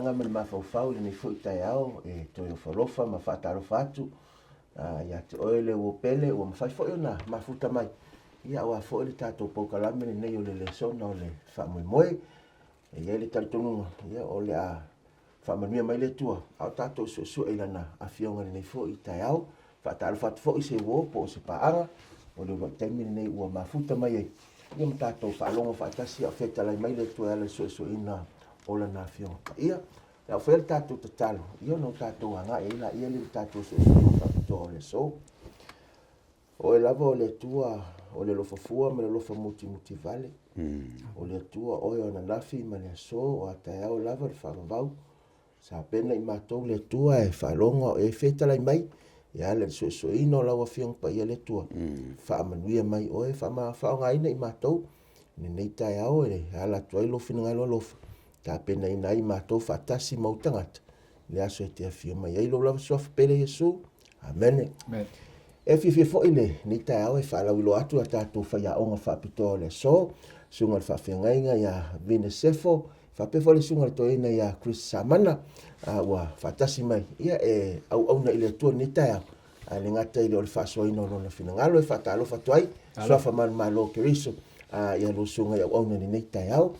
aga ma le mafaufau i lenei foi taeao e toe ofo alofa ma faatalofa atu ia te oe le uo pele ua mafai foi ona mafuta mai ia aua foi le tatou polokalame lenei o le lesona o le faamoemoe. E i ai le talitonuga ia o le a Faamanuia mai le Atua a o tatou suesue i Lana Afioga i lenei foi taeao. Faatalofa atu foi i se uo po o se paaga o le uluai taimi lenei ua mafuta mai ai ia ma tatou faalogo faatasi a o fetalai mai le Atua e ala i le suesueina o Lana Afioga Paia. Le a ou faia le tatou tatalo ia ona o tatou agai ai laia lea i le tatou suesuega faapitoa o le aso. O oe lava o le Atua o le alofa fua ma le alofa mutimuti vale. O le Atua oe o ananafi ma le aso, o a taeao lava le faavavau. Sapena i matou le Atua e faalogo a o e fetalai mai, e ala i le suesueina o lau Afioga Paia le Atua. Faamanuia mai oe, faaaogaina i matou i lenei taeao e ala atu ai lou finagalo alofa, tapenaina ai matou faatasi ma ou tagata i le aso e te afio mai ai lou lava suafa pele Iesu. Amene. Amen. E fiafia foi lenei taeao e faalauiloa atu a tatou faiaoga faapitoa o le aso, susuga i le faafeagaiga ia Vine Sefo, faapea foi le susuga i le toeaina ia Chris Samana, ua faatasi mai ia e auauna i le Atua i lenei taeao. Ae le gata i le o le faasoaina o lona finagalo e faatalofa atu ai, suafa manumalo o Keriso ia lua susuga i auauna i lenei taeao.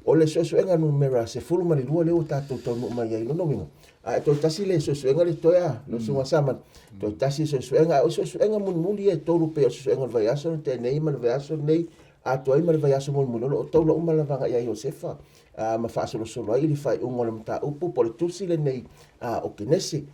O le suesuega numera 12 lea ua tatou taunuu mai ai, lona uiga, ae toe tasi le suesuega le toe a lau susuga Samana, toe tasi le suesuega, ae o suesuega mulimuli ia e tolu pei o le suesuega o le vaiaso na tea nei ma le vaiaso lenei atoa ai ma le vaiaso mulimuli, o lo o taula uma lava agai ia Iosefa ma faasolosolo ai le faaiuga o le mataupu po o le tusi lenei o Kenese.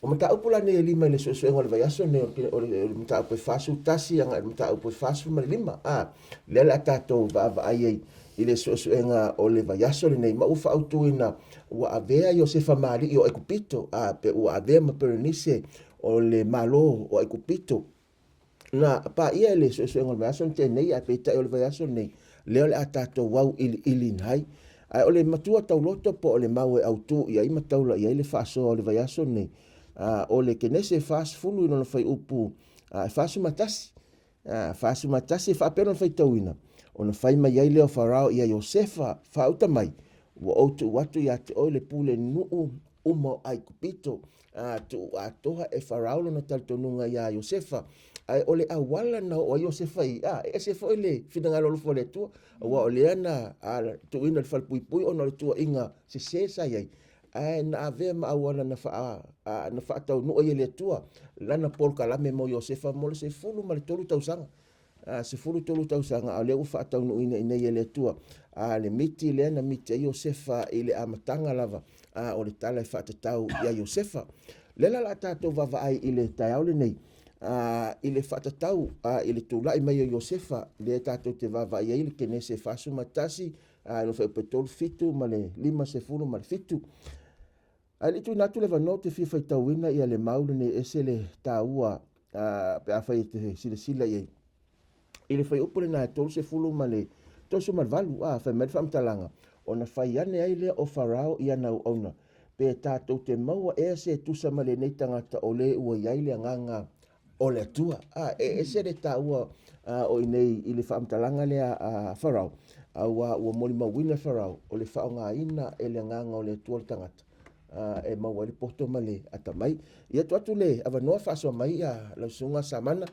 O mataupu la nei e lima i le suesuega o le vaiaso lenei, o le mataupu e 41 agai i le mataupu e 45, a, lea o le a tatou vaavaai ai i le suesuega o le vaiaso lenei, ma ua faautuina ua avea Iosefa ma alii o Aikupito, a, pe ua avea ma Perenise o le Malo o Aikupito. Na paia e le suesuega o le vaiaso na tea nei, ae peitai o le vaiaso lenei, lea o le a tatou auiliiliina ai. Ae o le matua tauloto po o le mau e autu i ai ma taula i ai le faasoa o le vaiaso lenei, o le Kenese 40 i lona fuaiupu 41. 41 e faapea lona faitauina, ona fai mai ai lea o Farao ia Iosefa, Faauta mai, ua ou tuu atu ia te oe le pule nuu uma o Aikupito. Tuu atoa e Farao lona talitonuga iā Iosefa. Ae o le auala na oo ai Iosefa i, e ese foi le finagalo alofa o le Atua, aua o lea na tuuina i le falepuipui ona o le tuuaiga sese sa i ai, ae na avea ma auala na faataunuu ai e le Atua lana polokalame mo Iosefa mo le 13 tausaga. 13 tausaga, a o lea ua faataunuuina i inei e le Atua. A le miti lea na miti ai Iosefa i le amataga lava o le tala e faatatau ia Iosefa. Lea la o le a tatou vaavaai i le taeao lenei i le faatatau i le tulai mai o Iosefa, lea tatou te vaavaai ai i le Kenese 41, i le fuaiupu e 3, 7 ma le 57. Ae le i tuuina atu le avanoa ou te fia faitauina ia le mau lenei e ese le taua pe afai e te silasila i ai i le fuaiupu lena e 30 ma le 38, a fai mai le faamatalaga, ona fai ane ai lea o Farao i ana auauna, pe tatou te maua ea se tusa ma lenei tagata o le ua i ai le agaga o le Atua. A, e ese le taua o i inei i le faamatalaga lea a Farao, aua ua molimauina e Farao o le faaaogaina e le agaga o le Atua le tagata e maua ai le poto ma le atamai. Ia tuu atu le avanoa faasoa mai lau susuga Samana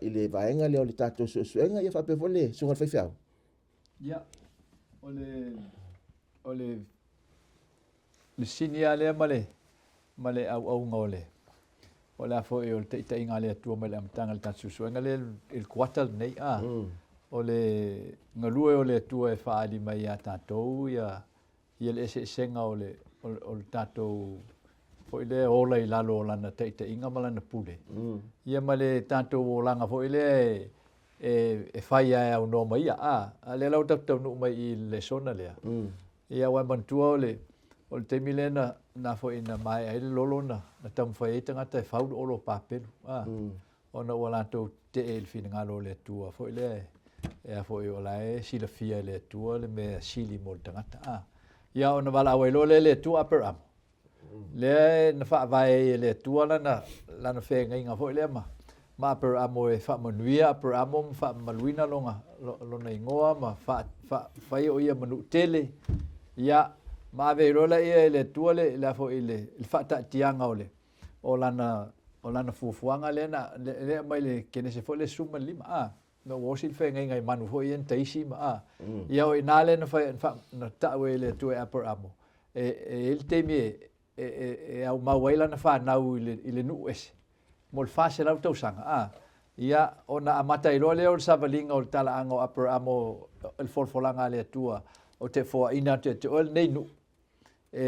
i le vaega lea o le tatou suesuega, ia faapea foi le susuga i le faifeau. Ia, o le, o le le sini lava lea ma le, ma le auauga o le, o le a foi o le taitaiga a le Atua mai le amataga i le tatou suesuega lea i le kuata lenei, a, o le galue o le Atua e faaali mai ia tatou ia, ia le eseesega o le, o le tatou foi lea ola i lalo o lana taitaiga ma lana pule, ia ma le tatou olaga foi lea e, e, e fai lava e aunoa ma ia, a, a lea la ua tatou taunuu mai i le lesona lea. Ia aua e manatua o le, o le taimi lea na, na foi na maea ai le lolo na, na taumafai ai tagata e fau le olo o Papelu, a, ona ua latou tetee i le finagalo o le Atua foi lea e, e a foi o la e silafia e le Atua le mea sili mo le tagata, a. Ia ona valaau ai loa lea e le Atua Aperamo, lea na faavae ai e le Atua lana, lana feagaiga foi lea ma, ma Aperamo e faamanuia Aperamo ma faamamaluina lona, lona igoa ma fa, fa, fai o ia ma nuu tele. Ia, Ma ave ai loa lea e le Atua le, le a foi le, le faataatiaga o le, o lana, o lana fuafuaga lea na, lea e aumai i le Kenese foi lea 15, a, ina ua osi le feagaiga i manu foi ia na taisi ma, a, ia o i ina lea na fai, na tau ai e le Atua e Aperamo, e, e i ai le taimi e, e, e, e aumau ai lana fanau i le, i le nuu ese mo le 400 tausaga, a, ia, ona amata ai loa lea o le savaliga o le talaaga o Aperamo i le folafolaga a le Atua, ou te foaina atu ia te oe lenei nuu, e,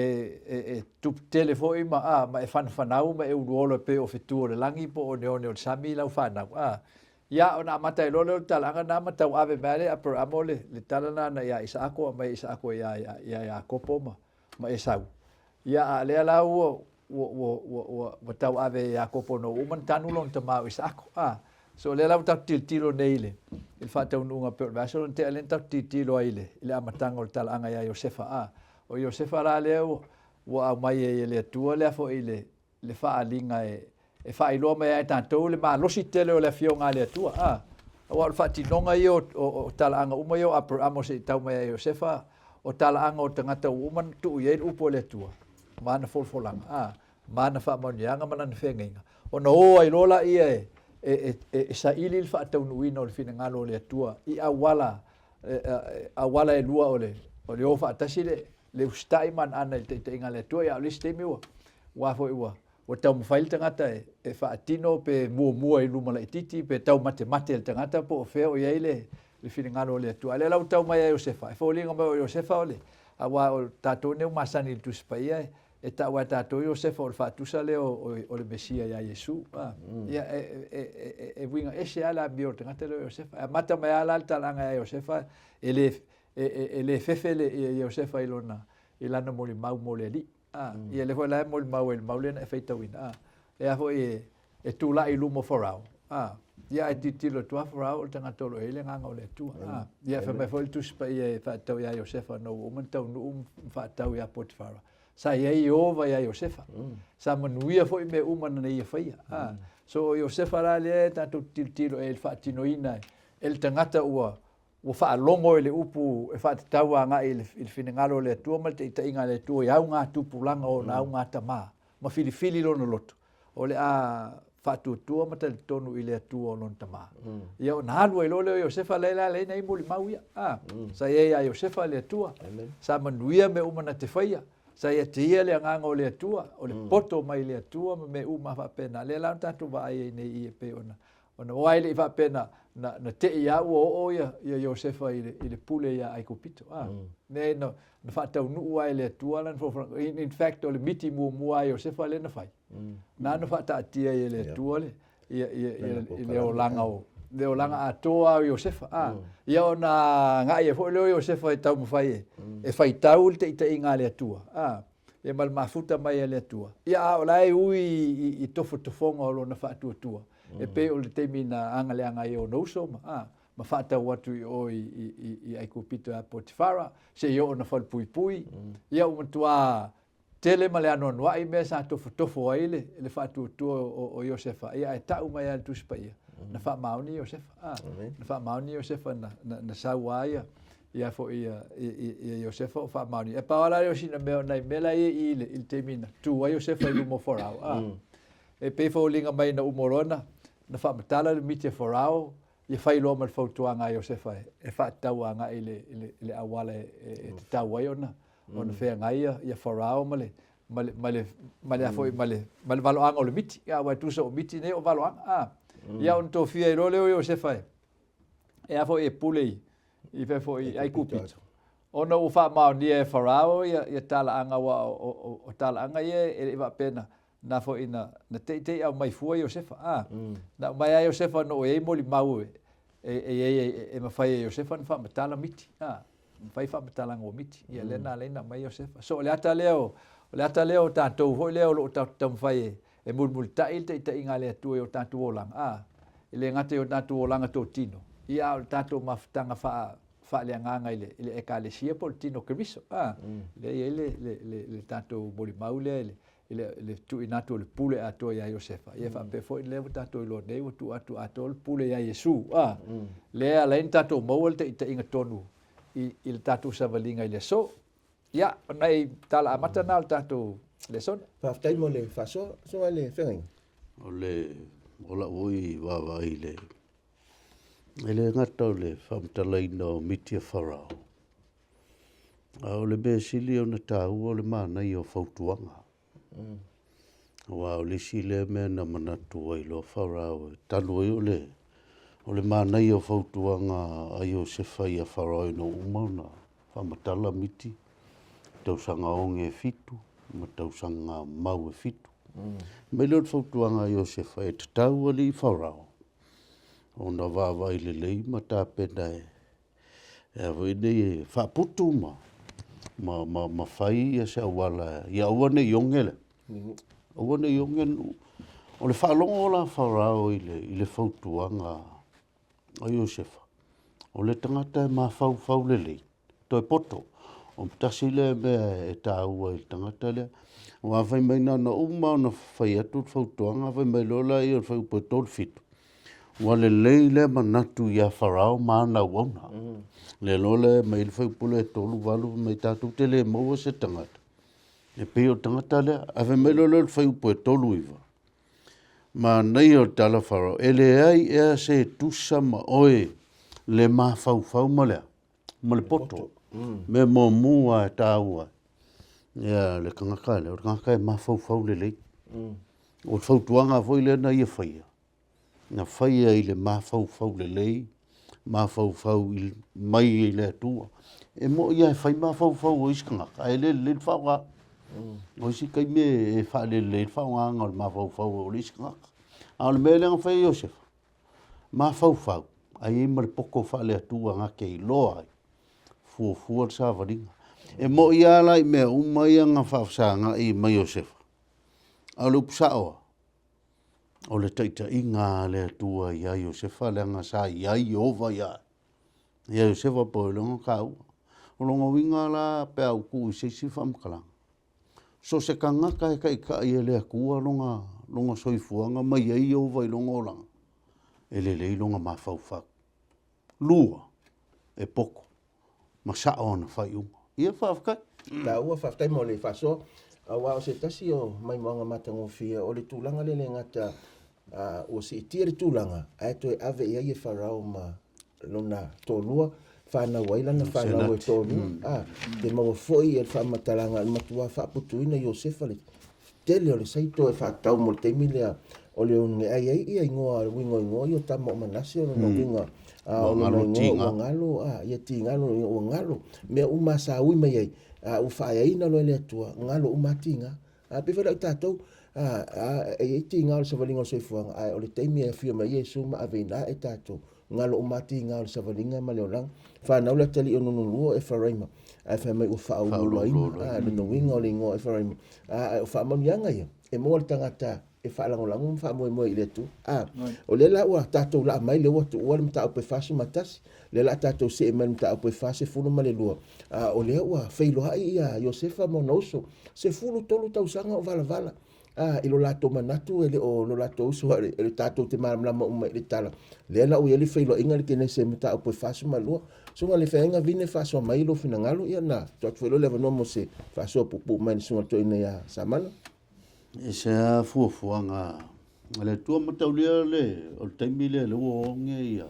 e, e tupu tele foi ma, a, ma e fanafanau ma e uluolo e pei o fetu o le lagi po o oneone o le sami i lau fanau. A, ia, ona amata ai loa lea o le talaaga lena ma tauave mai lava lea e Aperamo le, le tala lena na ia Isaako, aumai e Isaako ia, ia, ia Iakopo ma, ma Esau. Ia, a o lea la ua, ua, ua, ua, ua, ua tauave e Iakopo ona ua uma ona tanu lona tama o Isaako. A, so o lea la ua tatou tilotilo nei i le, i le faataunuuga pei o le vaiaso lea na tea lea na tatou tilotilo ai i le, i le amataga o le talaaga ia Iosefa. A, o Iosefa la lea ua, ua aumai ai e le Atua lea foi le, le faaaliga e, e faailoa mai ai e tatou le malosi tele o le Afioga a le Atua. A, aua o le faatinoga ia o, o, o talaaga uma ia o Aperamo seia tau mai ia Iosefa, o talaaga o tagata ua uma ona tuu i ai le upu a le Atua ma ana folafolaga, a, ma ana faamanuiaga ma lana feagaiga, ona o ai loa laia e, e, e, e, e saili le faataunuuina o le finagalo o le Atua i auala, e, e, auala e lua o le, o le o faatasi le, le usitai ma anaana i le taitaiga a le Atua, ia a o le isi taimi ua, ua foi ua, ua taumafai le tagata e, e faatino pe muamua i luma laitiiti pe taumatemate le tagata po o fea o i ai le, le finagalo o le Atua. A o lea la ua tau mai ia Iosefa, e foliga mai o Iosefa o le, aua o tatou nei ua masani i le Tusi Paia e, e tau lava e tatou Iosefa o le faatusa lea o, o, o le Mesia ia Iesu. A, ia e, e, e, e, e uiga ese lava le amio o le tagata lea o Iosefa. E amata mai lava la le talaaga ia Iosefa, e le, e, e, e le fefe le, ia Iosefa i lona, i lana molimau mo le Alii. A, ia lea foi la e molimau ai i le mau lea na e faitauina. A, e a foi e, e tulai i luma o Farao. A, ia ae tilotilo atu lava Farao o le tagata o lo o i ai le agaga o le Atua. A, ia fai mai foi le Tusi Paia e faatatau ia Iosefa ina ua uma ona taunuu ma faatatau ia Potifara. Sa i ai Ieova ia Iosefa. Sa manuia foi mea uma na ia faia. A, so o Iosefa la lea e tatou te tilotilo i ai i le faatinoina e le tagata ua Ua faalogo i le upu e faatatau agai i le finagalo o le Atua ma le taitaiga a le Atua i augatupulaga o ona augatama, ma filifili lona loto, o le a faatuatua ma talitonu i le Atua o lona tama. Ia ona alu ai loa lea o Iosefa, lea la leai nai molimau ia. A, sa i ai ia Iosefa le Atua, sa manuia mea uma na te faia, sa ia te ia le agaga o le Atua, o le poto mai le Atua ma mea uma faapena. Lea la na tatou vaai ai nei i e pei ona Ona o ai le i faapea na, na, na te'i lava ua oo ia, ia Iosefa i le, i le pule iā Aikupito. A, mm. Nei, na, na faataunuu lava e le Atua lana folafolaga. In, in fact, o le miti muamua a Iosefa lea na fai. Mm. Na na faataatia ai e le Atua le, ia, ia, ia, i le olaga o, le olaga atoa o Iosefa. A, mm. Ia ona agai ai foi lea o Iosefa e taumafai e, mm. e faitau le taitaiga a le Atua. A, ia ma le mafuta mai a le Atua. Ia a o la e ui i, i tofotofoga o lona faatuatua. E pei o le taimi na agaleaga ai e ona uso ma, a, ma faatau atu i o i, i, i, i Aikupito ia Potifara, seia oo ina falepuipui. Ia ua matua tele ma le anoanoai mea sa tofotofo ai le, le faatuatua o, o Iosefa, ia ae tau mai lava e le Tusi Paia, na faamaoni Iosefa. A, na faamaoni Iosefa na, na, na sau lava ia, ia foi ia, ia, ia Iosefa o faamaoni. E pau lava la lea o sina mea o nai mea la ia i i le, i le taimi na tu ai Iosefa i luma o Farao. A, E pei foliga mai na uma loa na, na faamatala le miti a Farao, ia fai loa ma le fautuaga a Iosefa e, e faatatau agai i le, i le, i le auala e, e, e tatau ai ona, ona feagai ia, ia Farao ma le, ma le, ma le, ma le a foi, ma le, ma le valoaga o le miti. Ia, aua e tusa o miti nei o valoaga, a. Ia ona tofia ai loa lea o Iosefa e, e a foi e pule i, i fea foi i Aikupito. Ona ua faamaonia e Farao ia, ia talaaga aua o, o, o, o talaaga ia e le i faapea na, na foi na, na teitei aumai fua Iosefa. A, mm. Na aumai a Iosefa no o iai molimau e, e, e, e, e, e mafai e Iosefa na faamatala miti. A, mafai faamatalaga o miti. Ia mm. lea na alai na aumai Iosefa. So o le ata lea o, o le ata lea o tatou foi lea o loo tatou taumafai e, e mulimulitai le taitaiga a le Atua i o tatou olaga. A, e le gata i o tatou olaga totino, ia a o le tatou mafutaga faa faaleagaga i le, i le Ekalesia po o le tino o Keriso. A, mm. lea i ai le, le, le, le tatou molimau lea i le, i le, le tuuina atu o le pule atoa iā Iosefa. Ia faapea foi lea ua tatou iloa nei ua tuu atu atoa le pule iā Iesu. A, lea e ala ai ona tatou maua le taitaiga tonu i, i le tatou savaliga i le aso. Ia, o nai tala amata na o le tatou lesona. Faafetai mo le faasoa, Susuga i le Feagaiga. O le o lau foi vaavaai i le e le gata o le faamatalaina o miti a Farao, a o le mea sili ona taua o le manaia o fautuaga. Aua o le isi lea mea na manatu ai loa Farao talu ai o le o le manaia o fautuaga a Iosefa ia Farao ina ua uma ona faamatala miti, tausaga oge e fitu ma tausaga mau e fitu. Mai lea o le fautuaga a Iosefa e tatau alii Farao ona vaavaai lelei ma tapena e e a foi nei e faaputu ma ma ma ma fai ia se auala ia aua ne i oge le aua ne i oge le nuu. O le faalogo la a Farao i le i le fautuaga a Iosefa, o le tagata e mafaufau lelei, toe poto. O le tasi lea mea e taua i le tagata lea, aua fai mai na ona uma lava ona fai atu le fautuaga fai mai loa lea o le fuaiupu e 37, ua lelei lea manatu ia Farao ma ana auauna. Lea loa la e aumai ai le fuaiupu lea e 38 fai mai tatou te le maua se tagata e pei o le tagata lea. Ae fai mai loa lea o le fuaiupu e 39, manaia o le tala a Farao, e leai ea se tusa ma oe le mafaufau ma le a? Ma le poto. Mea muamua lava e taua ai, ia le tagata lea, o le tagata e mafaufau lelei. O le fautuaga foi lea na ia faia, na faia i le mafaufau lelei, mafaufau mai i le Atua. E moni lava e fai mafaufau o isi tagata, ae le lelei le faaaoga. O isi taimi e faalelelei ai le faaaogaina o le mafaufau o le isi tagata. A o le mea lea na fai e Iosefa, mafaufau ae i ai ma le poto faale-Atua na te iloa ai, fuafua le savaliga. E moni lava la i mea uma ia na faafesagai ma Iosefa, a o le upu sao lava, o le taitaiga lava a le Atua ia Iosefa leaga sa i ai Ieova ia ia Iosefa po o lona taua. O lona uiga la pe a ou tuu i se isi faamatalaga, so o se tagata e taitai e le Atua lona, lona soifuaga ma i ai Ieova i lona olaga, e lelei lona mafaufau. Lua, e poto ma sao ana faaiuga. Ia faafetai. Taua, faafetai mo le faasoa. Aua o se tasi o maimoaga matagofie o le tulaga lea le gata ua siitia le tulaga ae toe ave i ai e Farao ma lona toalua fanau ai lana fanau e toalua. A, te maua foi le faamatalaga o le matua faaputuina Iosefa le tele o le saito e faatatau mo le taimi lea o le one'e ai ai ia igoa uiga o igoa ia o tama o Manase o lona uiga a o lona igoa ua galo a ia tiga lona uiga ua galo mea uma sa ui mai ai a ua faaeaina loa e le Atua galo uma a tiga a pei foi la o tatou a e i ai tiga o le savaliga o le soifuaga ae o le taimi e afio mai ai Iesu ma aveina ae tatou Galo uma tiga o le savaliga ma le olaga. Fanau le atalii o lona lua o Efaraima, ae fai mai ua faauluuluaina. A, lona uiga o le igoa o Efaraima. A, ae o faamanuiaga ia, e maua le tagata e faalagolago ma faamoemoe i le Atua. A, o lea la ua tatou laa mai, lea ua tuua le mataupu e 41, lea la a tatou see mai i le mataupu e 42. A, o lea ua feiloai ia Iosefa ma ona uso, 13 tausaga o valavala. A, i lo latou manatu e le o lo latou uso a o le tatou te malamalama uma i le tala. Lea la ua i ai le feiloaiga le Kenese i mataupu e 42. Susuga i le Feagaiga Vine faasoa mai lou finagalo, ia ona tuu atu foi lea o le avanoa mo se faasoa puupuu mai le Susuga i le Toeaina ia Samana. E se a fuafuaga a le Atua mataulia le o le taimi lea lea ua oge ia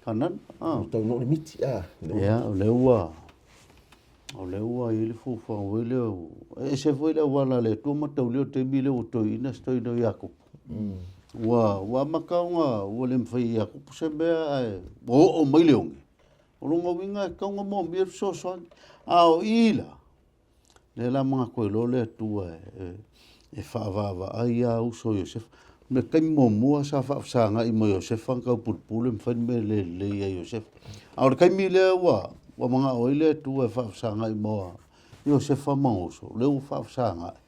Kanana. Ua taunuu le miti a. Ia, o lea ua O lea ua i ai le fuafuaga foi lea, e ese foi le auala a le Atua mataulia o le taimi lea ua toeaina si toeaina o Iakopo. Ua, ua amata ona ua le mafai e Iakopo se mea ae ua oo mai le oge. O lona uiga e tatau ona moomia le fesoasoani. A o i la, lea la manatu ai loa le Atua e, e faavaavaai lava uso Iosefa. O le taimi muamua sa faafesagai ma Iosefa na taupulepule ma fai le mea le lelei ia Iosefa. A o le taimi lea ua, ua manao ai le Atua e faafesagai ma Iosefa ma uso, lea ua faafesagai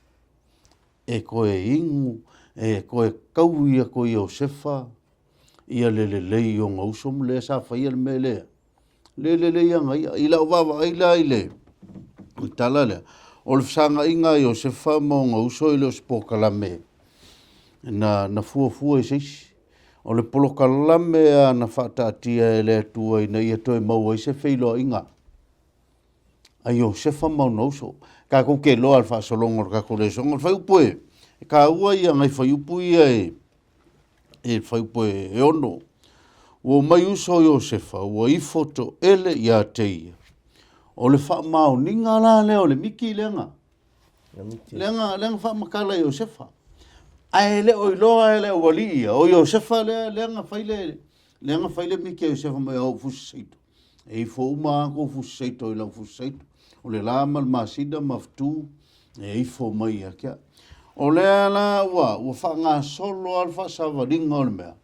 e toe inu, e toe taui atu e Iosefa ia le lelei i ona uso ma lea sa faia le mea lea. Le lelei ana ia. I lau vaavaai la i le tala lea, o le fesagaiga a Iosefa ma ona uso e le o se polokalame na, na fuafua e se isi. O le polokalame lava na faataatia e le Atua ina ia toe maua ai se feiloaiga. a Iosefa ma ona uso. Tatou te iloa le faasologa o le tatou lesona. O le fuaiupu e, e taua ia nai fuaiupu ia e, e le fuaiupu e, e ono. Ua omai uso o Iosefa, ua ifo toele ia te ia. O le faamaoniga la lea o le miki lea na, lea na, lea na faamatala e Iosefa. Ae le o iloa e le aualii ia, o Iosefa lea, lea na fai le, lea na fai le miki a Iosefa mai au fusi seito. E ifo uma lava kou fusi seito i lau fusi seito. O le la ma le masina ma fetu e ifo mai ia te au. O lea la ua, ua faagasolo lava le faasavaliga o le mea,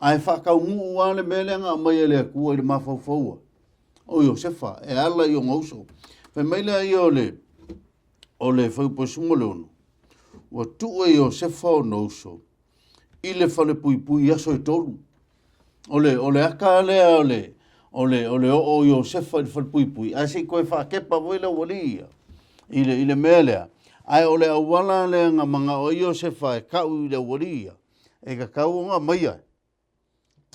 ae faataunuu lava le mea lea na aumai e le Atua i le mafaufau o Iosefa e ala i ona uso. Fai mai lea ia o le, o le fuaiupu 16, ua tuu e Iosefa ona uso i le falepuipui i aso e tolu. O le, o le aka lea o le, o le, o le oo o Iosefa i le falepuipui, ae se i toe faakepa foi le aualii ia i le, i le mea lea. Ae o le auala lea na manao ai Iosefa e tau i le aualii ia, e tatau ona aumaia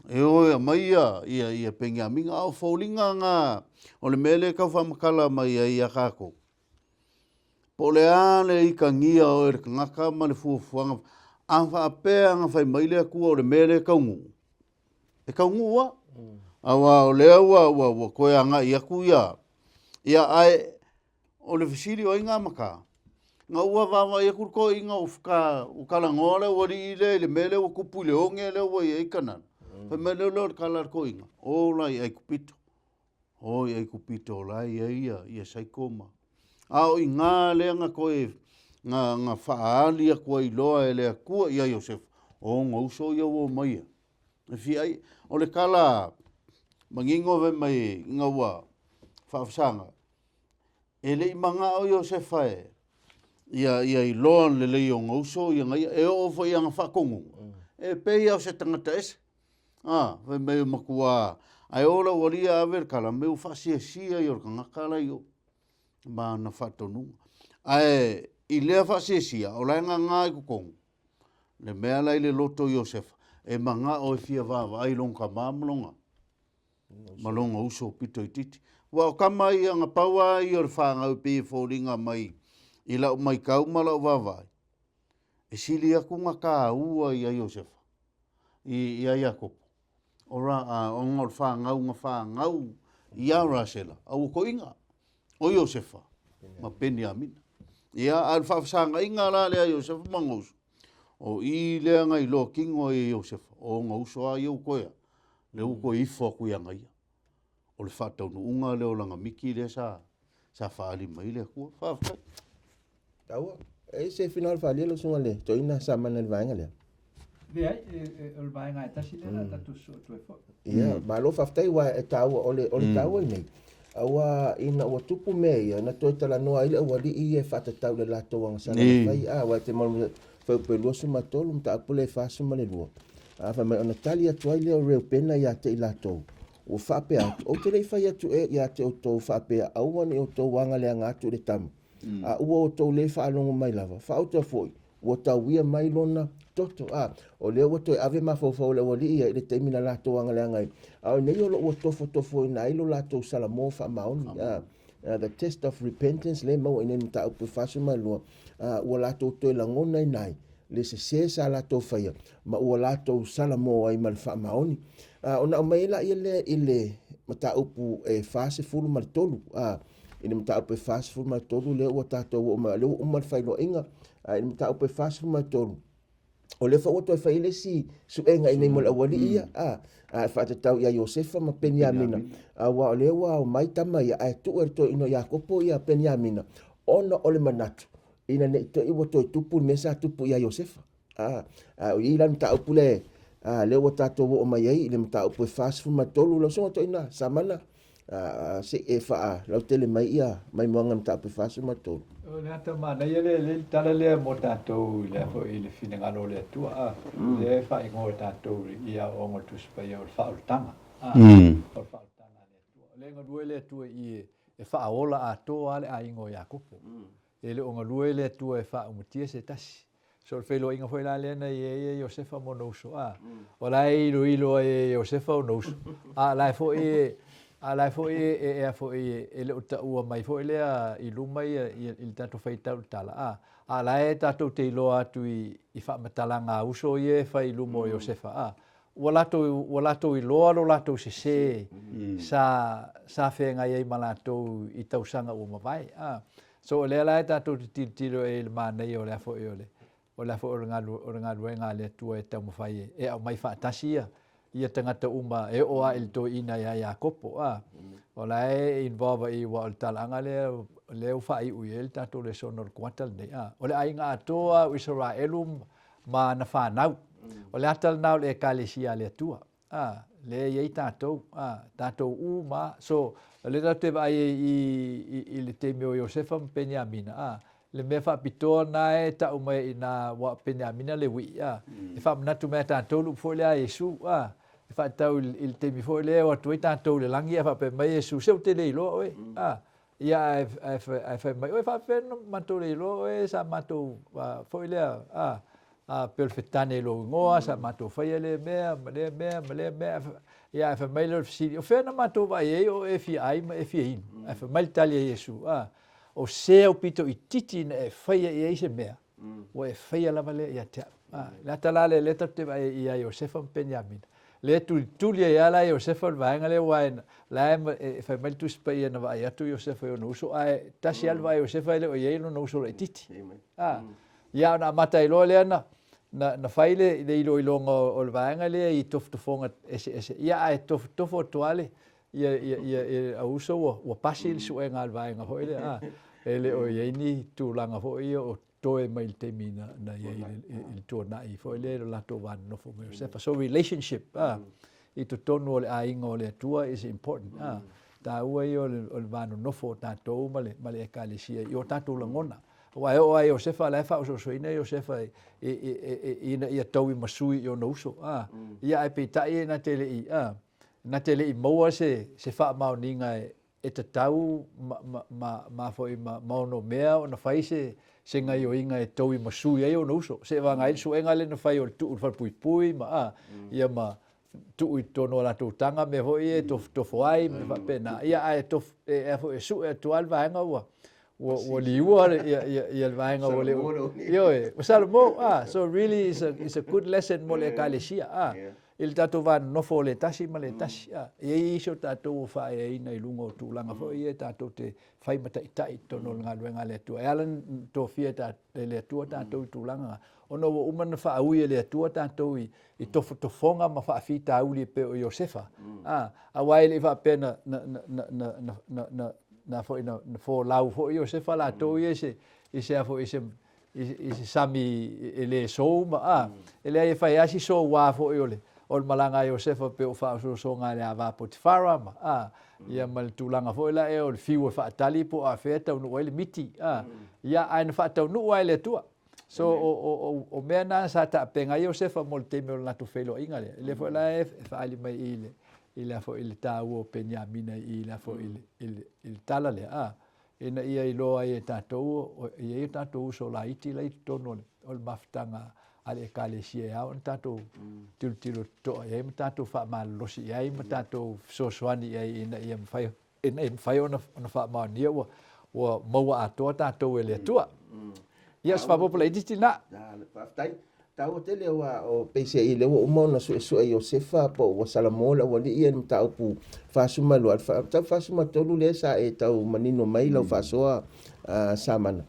e o e aumai ia, ia, ia Peniamina. A o foliga na o le mea lea e tau faamatala mai ai ia tatou, Po o le a le itagia o oe e le tagata ma le fuafuaga, a faapea na fai mai le Atua o le mea lea e taunuu, e taunuu lava. Aua o lea ua, ua, ua toe agai atu ia, ia ae o le fesili o ai na amata? Na ua vaavaai atu le toeaina ua ka, ua talanoa le aualii lea i le mea lea ua tupu i le oge lea ua i ai Kanana. Fai mai lea o le tala a le toeaina, o la i Aikupito. O i Aikupito o la e i ai ia, ia saiko ma... A o i ina lea na toe, na, na faaali atu ai loa e le Atua ia Iosefa, o ona uso ia ua omai e, e fia ai. O le tala manino fai mai ina ua faafesagai, e le i manao Iosefa e, ia, ia iloa lelei e ona uso ia na ia, e oo foi i ana faatonuga, e pei lava o se tagata ese. A, fai mai o matua, ae o lau alii a ave le tala, me ua faasiasia ia o le tagata la i o, ma ana faatonuga. Ae i lea faasiasia, o la e gaga i totonu, le mea la i le loto o Iosefa, e manao e fia vaavaai i lona tama ma lona, ma lona uso pito itiiti. Aua o tama ia, na pau lava ia o le fanau e pei e foliga mai i lau matau ma lau vaavaai, e sili atu ona taua ia Iosefa i, ia Iakopo, o ra, a, ona o le fanau na fanau ia Rasela, a ua toeaina, o Iosefa ma Peniamina. Ia, a o le faafesagaiga la lea a Iosefa ma ona uso, o i lea na iloa kino ai e Iosefa, o ona uso lava ia ua toe a, lea ua toe ifo atu ia ia. O le faataunuuga lea o lana miki lea sa, sa faaali mai le Atua. Faafetai. Taua. E i se finagalo faaalia lau susuga le toeaina Samana i le vaega lea? Leai, o le vaega e tasi lea o le a tatou sosoo atu ai foi. Ia, malo faafetai aua e taua, o le, o le taua lenei, aua ina ua tupu mea ia, na toe talanoa ai le aualii ia e faatatau i le latou agasala na fai, a, aua e te malu fuaiupu e 23, mataupu lea e 42. A, fai mai, ona tali atu ai lea o Reupena ia te i latou, ua faapea atu, Ou te le i fai atu ea ia te outou faapea, aua ne i outou agaleaga atu i le tama, a ua outou le faalogo mai lava, faauta foi, ua tauia mai lona toto. A, o lea ua toe ave mafaufau o le aualii ia i le taimi na latou agaleaga ai, a o nei o lo o ua tofotofoina ai lo latou salamo faamaoni. A, the test of repentance lea e maua i inei i le mataupu e 42, a, ua latou toe lagonaina ai le sese sa latou faia ma ua latou salamo ai ma le faamaoni. A, ona aumai ai laia lea i le mataupu e 43, a, i le mataupu e 43 lea ua tatou oo mai, o lea ua uma le failoaiga, a i le mataupu e 43, o lea foi ua toe fai ai le isi suega i nei mo le aualii ia, a, a e faatatau ia Iosefa ma Peniamina, aua o lea ua omai tama ia, ae tuu e le toeaina o Iakopo ia Peniamina, ona o le manatu, ina ne i te i ua toe tupu le mea sa tupu ia Iosefa. A, a o i ai la le mataupu lea, a, lea ua tatou oo mai ai i le mataupu e 43, lau Susuga Toeaina Samana, a, se i e faalautele mai ia maimoaga i le mataupu e 43. O le ata manaia lea, le tala lea mo tatou i le foi i le finagalo o le Atua, a, lea e faaigoa e tatou i aoaoga o le Tusi Paia o le faaolataga, a, o le faaolataga a le Atua. O lea e galue le Atua i i e faaola atoa lava le aiga o Iakopo. E le o galue le Atua e faaumatia se tasi. So o le feiloaiga foi la lea na i ai e Iosefa ma ona uso, a, o la e iloilo ai e Iosefa ona uso, a o la e foi e, A o la e foi e ea foi e le o taua mai foi lea i luma ia i le tatou faitau i le tala, a, a o la e tatou te iloa atu i faamatalaga a uso ia e fai i luma o Iosefa, a, ua latou, ua latou iloa lo latou sese sa, sa feagai ai ma latou i tausaga ua mavae, a. So o lea la e tatou te tilotilo i ai i le manaia o le a foi o le, o le a foi o le galu, o le galuega a le Atua e taumafai e aumai faatasi ia, ia tagata uma e oo lava i le toeaina ia Iakopo, a. O la e involve i i aua o le talaaga lea, lea ua faaiu i ai le tatou lesona o le kuata lenei, a. O le aiga atoa lava o Isaraelu ma ana fanau. O le ata lena o le Ekalesia a le Atua, a, lea e i ai tatou, a, tatou uma lava. So, o lea tatou te vaai ai i i i le taimi o Iosefa ma Peniamina, a, le mea faapitoa lena e tau mai ai i ina aua o Peniamina le uii, a, e faamanatu mai ia tatou le upu foi lea a Iesu, a, e faatatau i le taimi foi lea e o atu ai tatou i le lagi ae faapea mai Iesu, se ou te le iloa oe, a, ia ae, ae, ae fai mai, oi e faapefea ona matou le iloa oe sa matou foi lea, a, a pei o le fetane i lou igoa, sa matou faia lea mea ma lea mea ma lea mea. Ia ae fai mai lea o le fesili, o fea na matou vaai ai o e fia ai ma e fia inu? Ae fai mai le tali a Iesu, a, o se aupito itiiti na e faia i ai se mea, ua e faia lava lea ia te au. A, le ata la lea, lea tatou te vaai ai ia Iosefa ma Peniamina. Lea e tulituli ai lava la Iosefa le vaega lea, aua la e fai mai le Tusi Paia na vaai atu Iosefa i ona uso, ae tasi lava le vaai a Iosefa e le o i ai lona uso laitiiti. A, Ia ona amata ai loa lea na, na, na fai le, le iloiloga o, o le vaega lea i tofotofoga eseese. Ia ae tofotofo atu lava le, ia, ia, ia, ia au uso ua, ua pasi le suega a le vaega foi lea, a, e le o i ai ni tulaga foi ia o toe mai i le taimi na, na i ai i le, i le tuanai foi lea i lo latou va nonofo ma Iosefa. So relationship, a, i totonu o le aiga o le Atua is important, a, taua ia o le, o le va nonofo o tatou ma le, ma le Ekalesia i o tatou lagona. Aua e oo lava i Iosefa, la e faaosoosoina Iosefa ina ia tauimasui i ona uso. A, ia ae peitai na te le i, a, na te le i maua se, se faamaoniga e, e tatau ma, ma, ma, ma foi ma, ma onomea ona fai se, se gaioiga e tauimasui ai ona uso. Seivagana ai le suega lea na fai o le tuu i le falepuipui ma, a, ia ma tuu i totonu o latou taga mea foi ia e tofotofo ai ma faapena. Ia ae tof, e, e, foi, e sue atu lava le vaega ua, ua, ua liua le, ia, ia, ia le vaega ua le, ioe, ua Salomō, ah, so really it's a, it's a good lesson mo le Ekalesia, ah, i le tatou va nonofo o le tasi ma le tasi, ah, e i ai isi o tatou ua faaeaina i luga o tulaga foi ia tatou te fai ma taitai i totonu o le galuega a le Atua. E ala ona tofia e le Atua tatou i tulaga na, ona ua uma ona faaui e le Atua tatou i, i tofotofoga ma faafitauli e pei o Iosefa. A, aua e le i faapea na, na, na, na, na, na, na, na, na foi na, na folau foi Iosefa latou ia i se, i se a foi, i se, i se sami e le sou ma, a, e leai e fai lava si soua foi o le, o le malaga a Iosefa pei o faaosoosoga a le ava a Potifara ma, a, ia ma le tulaga foi la ea o le fiu e faatali po o afea e taunuu ai le miti, a, ia, ae na faataunuu lava e le Atua. So, o, o, o, o mea na sa taapeina ai Iosefa mo le taimi o le latou feiloaiga lea. Lea foi la e faaali mai i le, i le, foi, i le taua o Peniamina i le, foi, i le, i le, i le tala lea, a, ina ia iloa ai e tatou, e i ai o tatou uso laiti la i totonu o le, o le mafutaga a le Ekalesia e ao ona tatou tilotilo totoa i ai ma tatou faamalolosi i ai ma tatou fesoasoani i ai ina ia mafai ina ia mafai ona, ona faamaonia ua, ua maua atoa tatou e le Atua. Ia, o se faaopoopo laitiiti lena. Faafetai. Taua tele aua o peiseai lea ua uma ona suesue Iosefa po ua Salamo le aualii ia i le mataupu 42, le mataupu 43 lea sa e tau manino mai lau faasoa Samana.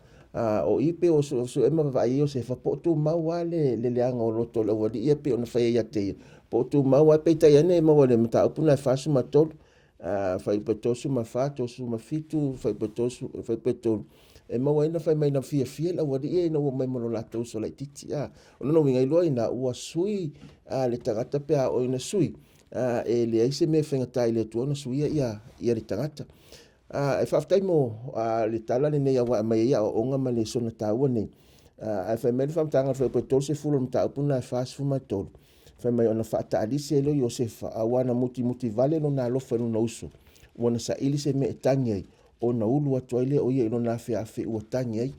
O i pei o suesue ma vaavaai ai Iosefa po o tumau lava le leaga o loto o le aualii ia pei ona fai ai ia te ia, po o tumau lava. Peitai ane e maua i le mataupu lena e 43, fuaiupu e 34, 37, fuaiupu e 30, fuaiupu e 3, e maua ai na fai mai na fiafia le aualii ia ina ua omai ma lo latou uso laitiiti. A, o lona uiga, iloa ina ua sui a, le tagata pe a oo ina sui, a, e leai se mea e faigata i le Atua ona suia ia, ia le tagata. A, e faafetai mo a, le tala lenei aua e aumai ai aoaoga ma lesona taua nei. A, ae fai mai le faamatalaga o le fuaiupu e 30 o le mataupu lena e 43, Fai mai ona faataalisi ai lea o Iosefa, aua na mutimuti vale lona alofa i lona uso, ua na saili se mea e tagi ai, ona ulu atu ai lea o ia i lona afeafe ua tagi ai,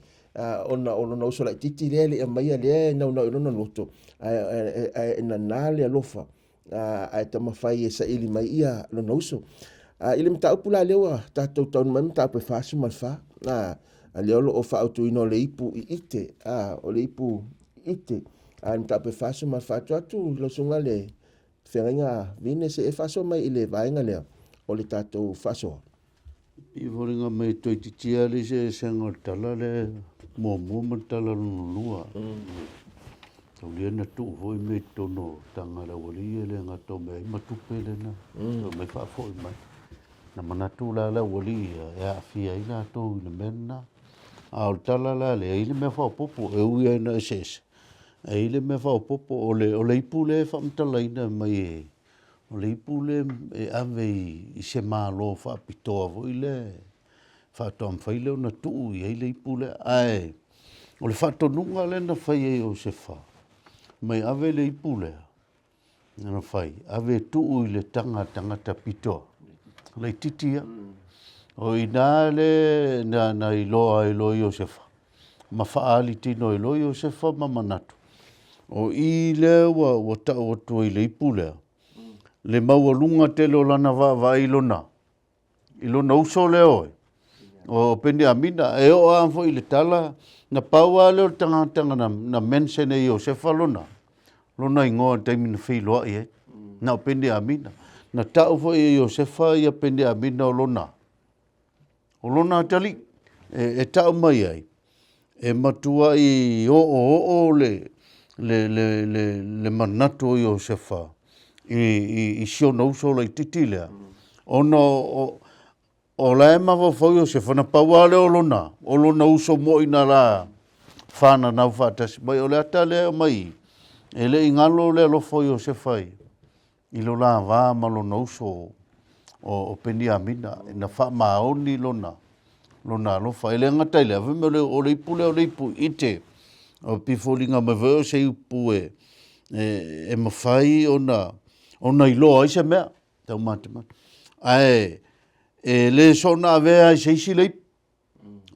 ona o lona uso laitiiti lea e le i aumaia lea e naunau i lona loto, ae, ae, ae nana le alofa, ae taumafai e saili mai ia lona uso. I le mataupu la lea ua tatou taunuu mai mataupu e 44, a lea o lo o faaautuina o le ipu i ite, o le ipu i ite. A le mataupu e 44 atu atu lau susuga le feagaiga Vine se e faasoa mai i le vaega lea o le tatou faasoa. E foliga mai e toeitiiti lava le eseesega o le tala lea muamua ma le tala lona lua. Taulia na tuu foi mea i totonu o taga a le aualii e le gata o meaai ma tupe lena toe aumai faafoi mai. Na manatu la le aualii ia e aafia ai latou i le mea lena. A o le tala la lea, e i ai le mea faaopoopo, e ui lava ina eseese, ae i ai le mea faaopoopo. O le, o le ipu lea e faamatalaina mai e O le ipu lea e ave i se Malo faapitoa foi lea faatoa mafai lea ona tuu i ai le ipu lea. Ae o le faatonuga lea na fai e Iosefa, mai ave le ipu lea na fai, ave e tuu i le taga a le tagata pitoa, laitiiti ia. O i ina le na iloa ai loa Iosefa ma faaali tino ai loa Iosefa ma manatu, o i lea ua, ua tau atu ai i le ipu lea, le maualuga tele o lana vaavaai i lona, i lona uso lea oe, o Peniamina. E oo lava foi i le tala, na pau lava lea o le tagata na, na mention e Iosefa lona, lona igoa i le taimi na feiloai ai, na o Peniamina. Na tau foi e Iosefa ia Peniamina o lona, O lona atalii e tau mai ai, e matuai oooo le manatu o Iosefa i si ona uso laitiiti lea, ona o la e mafaufau Iosefa, na pau lava lea o lona uso moi na la fananau faatasi mai. O le ata lea e aumai i i, e le i galo le alofa o Iosefa i lo la va ma lona uso o Peniamina, na faamaoni lona, lona alofa. E le gata i lea, fai mai o le ipu lea o le ipu ite, o pei e foliga mai foi o se ipu e, e, e mafai ona, ona iloa ai se mea taumatemate. Ae e le soona avea ai se isi le ipu,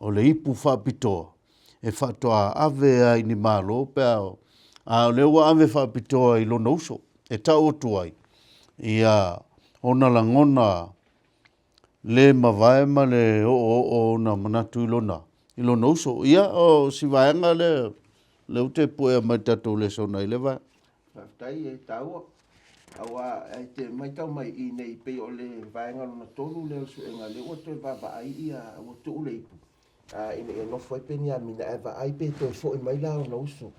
O le ipu faapitoa e faatoa ave lava i ni malo pe a a o lea ua ave faapitoa i lona uso e tau atu ai ia ona lagona le mavae ma le oooo o ona manatu i lona i lona uso. Ia o si vaega lea lea ou te puea mai le tatou lesona i lea vaega. Faafetai e taua. Aua e te matau mai i nei pei o le vaega lona tolu lea o le suega lea ua toe vaavaai ia ua tuu le ipu ina ia nofo ai Peniamina ae vaai pe toe foi mai la ona uso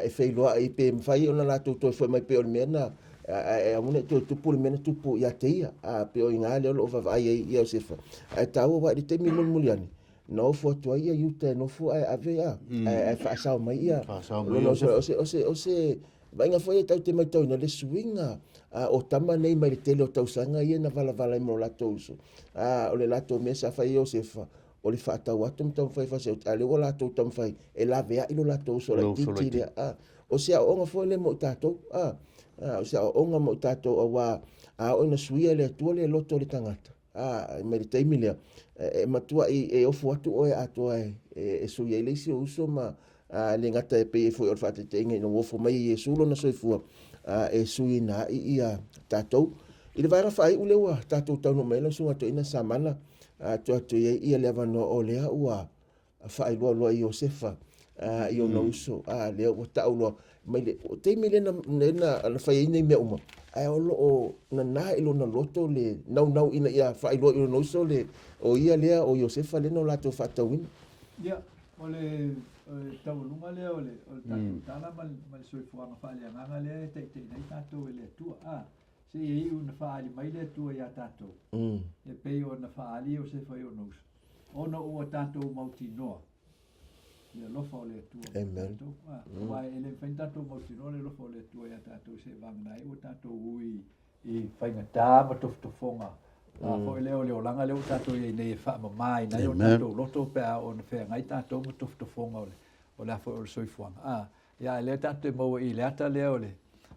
e feiloai pe mafai ona latou toe foi mai pei o le mea na ae aua ne i toe tupu le mea na tupu ia te ia pei o i ina lea o lo o vaavaai ai Iosefa ae taua aua i le taimi mulimuli ane na ofo atu ai ia Iuta e nofo ae ave a ae faasao mai ia o se vaaiga foi e tatou te matauina le suiga o tama nei mai le tele o tausaga ia na valavala ai ma lo latou uso. O le latou mea sa fai e Iosefa, o le faatau atu ma taumafai e faaseoti, a o lea ua latou taumafai e laveai lo latou uso laitiiti lea. O se aoaoga foi lea mo i tatou, o se aoaoga mo i tatou aua a oo ina suia e le Atua le loto o le tagata, A, mai le taimi lea, e matuai e ofo atu oe atoa e sui ai le isi ou uso ma a, le gata e pei foi o le faataitaiga ina ua ofo mai e Iesu lona soifua a, e suiina ai ia tatou. I le vaega faaiu lea ua tatou taunuu mai ai lau Susuga Toeaina Samala, a, tuu atu i ai ia le avanoa o lea ua faailoa loa i Iosefa i ona uso, a lea ua tau loa mai le taimi lea na, na fai ai nei mea uma, ae o lo o nana i lona loto le naunau ina ia faailoa i lona uso le o ia lea o Iosefa lea na latou faatauina. Ia, o le taualuga lea o le tatou tala ma le soifuaga faaleagaga lea e taitaiina ai tatou e le Atua. A, seia iu ina faaali mai le Atua ia tatou, e pei ona faaali Iosefa i ona uso. Ona ua tatou mautinoa le alofa o le Atua ia tatou. Aua e le mafai ona tatou mautinoa le alofa o le Atua ia tatou seiavagana ai ua tatou ui i faigata ma tofotofoga foi lea o le olaga lea ua tatou i ai nei e faamamaina ai o tatou loto pe a oo ina feagai tatou ma tofotofoga o le a foi o le soifuaga. Ia, a lea tatou te maua i le ata lea o le,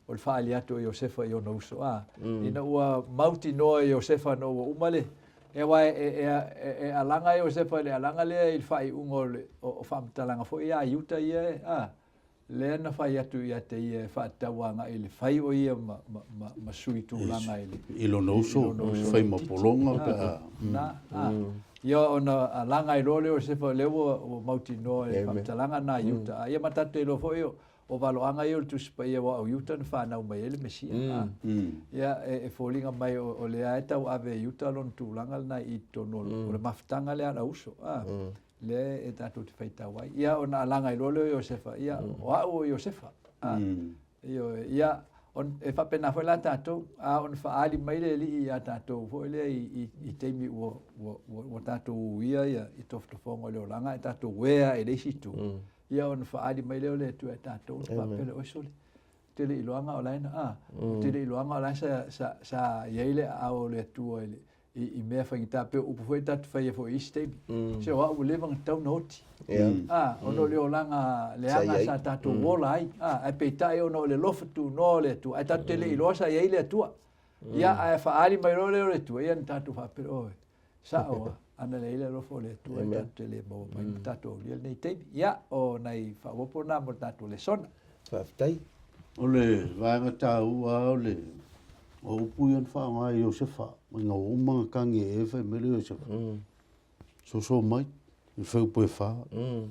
o le faaali atu o Iosefa i ona uso, a. Ina ua mautinoa e Iosefa ina ua uma le, aua e, e, e, e alaga Iosefa i le alaga lea i le faaiuga o le, o, o faamatalaga foi ia a Iuta ia e, a. Lea na fai atu ia te ia e faatatau agai i le fai o ia ma, ma, ma, ma sui tulaga i le I lona uso, fai ma pologa pe a. Na, a. Ia ona alaga ai loa lea o Iosefa, lea ua, ua mautinoa i le faamatalaga na a Iuta. A ia ma tatou iloa foi o, o valoaga ia o le Tusi Paia aua o Iuta na fanau mai ai le Mesia. A. Ia e, e foliga mai o, o lea e tau ave e Iuta lona tulaga lena i totonu o le mafutaga lea a le uso. A. Lea e tatou te faitau ai. Ia ona alaga ai loa lea o Iosefa, ia, o au o Iosefa. A, ioe, ia, on, e faapena foi la tatou, a ona faaali mai le Alii iā tatou foi lea i, i, i taimi ua, ua, ua, ua tatou uia ia i tofotofoga o le olaga ae tatou uē ae i le isi itu, ia ona faaali mai lea o le Atua iā tatou, ona faapea lea, oi sole, ou te le i iloaga o la e na, a, ou te le i iloaga o la e sa, sa, sa i ai le aao o le Atua i le, i, i mea faigata pei o upu foi tatou faia foi i isi taimi. Mm. Se o au ua leva ona tatau ona oti. Yeah. Ah, ona o le olaga leaga sa tatou mm. ola ai. Ah, ae peitai ona o le alofa tunoa o le Atua. Ae tatou te le iloa sa i ai le Atua. Mm. Ia, ae faaali mai loa lea o le Atua, ia na tatou faapea, oi, sao ah, ana leai le alofa o le Atua, e tatou te le maua mai ma tatou aulia lenei taimi. Ia, o nai faaopoopo na mo le tatou lesona. Faafetai. O le vaega taua o le o upu ia na faaaoga e Iosefa, ina ua uma ona tagi e e fai mai le Iosefa, mm. soso mai, i feupu e whā, mm.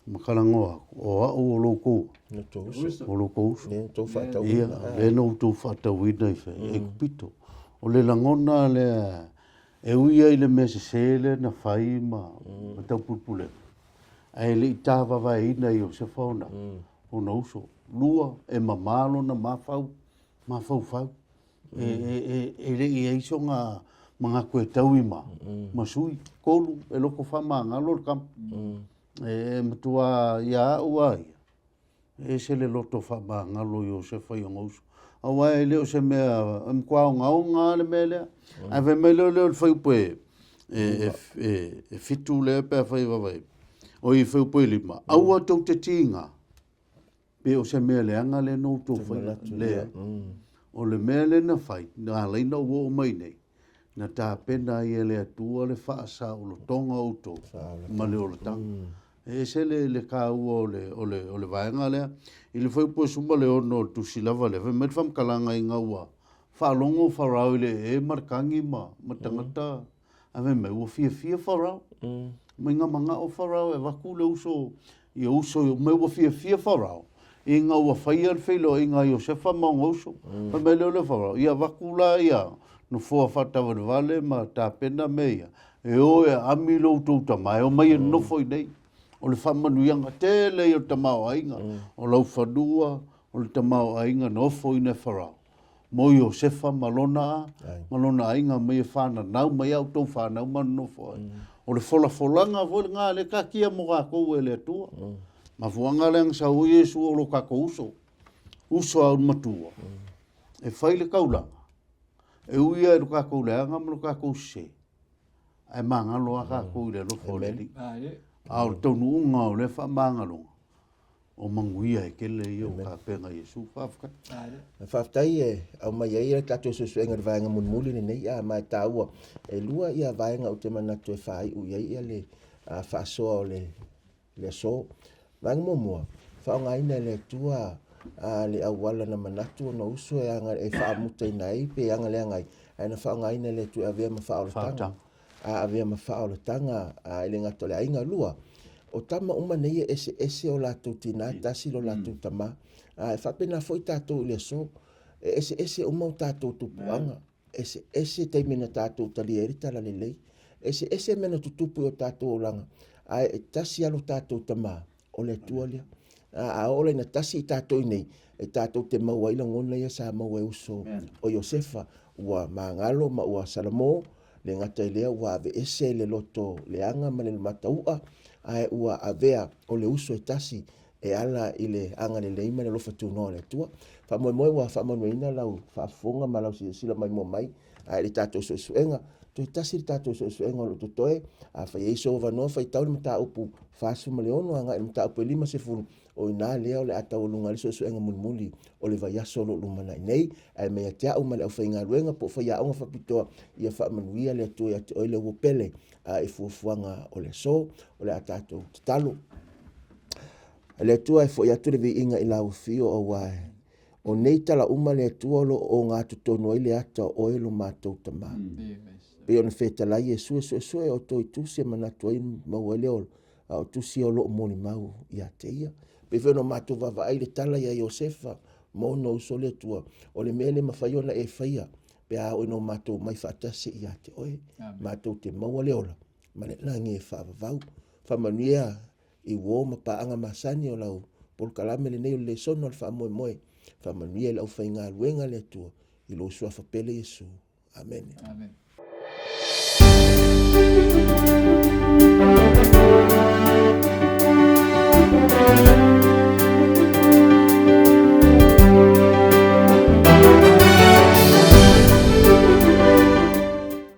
ma talanoa atu, o au o lo kou, o lo kou uso. Ia, le na outou faatauina i whai, mm. e kupito. O le lagona lea, e ui ai le mea sese lea na fai ma, mm. ma taupulepulega. Ae le i tāvavaeina e Iosefa ona, mm. ona uso. Lua, e mamā lona mafau, mafaufau. E, e, e, e le i ai sona manatu e taui ma, mm. ma sui. Kolu, e loko whamangalo le kama. Mm. E, e matua ia au a ia. E ese le loto faamagalo o Iosefa i ona uso. Aua e le o se mea, e matua ogaoga lava le mea lea. Ae fai mai lea o le fuaiupu e, e, e, e fitu lea pe afai e vavae. O i fuaiupu e lima, aua tou te tiga, pe o se mea leaga lea na outou faia. Leai. O le mea lea na fai, na ala ai ona ou oo mai nei, na tapena ai e le Atua le faasaolotoga o outou ma le olataga. E ese le, le kāua o le, o le, o le vaega lea. I le fuaiupu e 16 o le tusi lava lea, fai mai le faamatalaga ina ua faalogo Farao i le ee ma le tagi ma, ma tagata, ae fai mai, ua fiafia Farao. Mai na manao Farao e avatu le uso, ia uso, mai ua fiafia Farao, ina ua faia le feiloaiga a Iosefa ma ona uso. Fai mai lea o le Farao, ia avatu la ia nofoa faatawalewale ma tapena mea ia, e o e aami lo outou tama, e omai e nonofo i inei. O le faamanuiaga tele ia o le tamaoaiga, o laufanua, o le tamaoaiga na ofoina e Farao, mo Iosefa ma lona, ma lona aiga mai e fananau mai a outou fanau ma nonofo ai. O le folafolaga foi lena lea e taatia mo tatou e le Atua. Mafuaaga lea na sau ai Iesu o lo tatou uso, uso a matua, e fai le taulaga, e ui lava i lo tatou leaga ma lo tatou sese, ae magalo lava tatou i le alofa o le Alii. A o le taunuuga o lea faamagaloga, o manuia e tele ia o tapena Iesu. Faafetai. Faafetai e aumai ai le tatou suesuega i le vaega mulimuli lenei, a ma e taua. E lua ia vaega ou te manatu e faaiu i ai ia le faasoa o le le aso. Vaega muamua, faaaogaina e le Atua le auala na manatu ona uso e aga e faamutaina ai pe agaleaga ai, ae na faaaogaina e le Atua e avea ma faaolataga. A avea ma faaolataga e le gata o le aiga. Lua, o tama uma nei e eseese o latou tinā, tasi lo latou tamā. E faapena foi tatou i le aso, e eseese uma o tatou tupuaga, eseese taimi na tatou talia ai le talalelei, eseese mea na tutupu i o tatou olaga, ae e tasi lava lo tatou Tama, o le Atua lea. A, a oo la ina tasi i tatou i nei, e tatou te maua ai lagona ia sa maua e uso o Iosefa, ua magalo ma ua salamo, le gata i lea ua aveese le loto leaga ma le matau'a, ae ua avea o le uso e tasi e ala i le agalelei ma le alofa tunoa o le Atua. Faamoemoe ua faamanuiaina lau faafofoga ma lau silasila maimoa mai ae i le tatou suesuega. Toe tasi le tatou suesuega o lo o totoe, afai e i ai sou avanoa, faitau le mataupu 46 agai i le mataupu e 50, o i ina lea o le a taualuga ai le suesuega mulimuli o le vaiaso o lo o lumanai nei. Ae mai ia te au ma le aufaigaluega po o faiaoga faapitoa, ia faamanuia le Atua ia te oe le ua pele i fuafuaga o le aso. O le a tatou tatalo. A le Atua e fo'i atu le viiga i lau afio auā o nei tala uma le Atua o lo o ogatotonu ai le ata o oe lo matou Tama. Pei ona fetalai Iesu e suesue outou i tusi e manatu ai maua ai le ola, a o tusi o lo o molimau ia te ia. Pei foi ona matou vaavaai i le tala ia Iosefa ma ona uso le Atua, o le mea le mafai ona e faia pe a oo ina o matou omai faatasi ia te oe, matou te maua le ola ma le lagi e faavavau. Faamanuia i uo ma paaga masani o lau polokalame lenei o le lesona o le faamoemoe. Faamanuia i le aufaigaluega le Atua i lou suafa pele Iesu. Amene. Amen.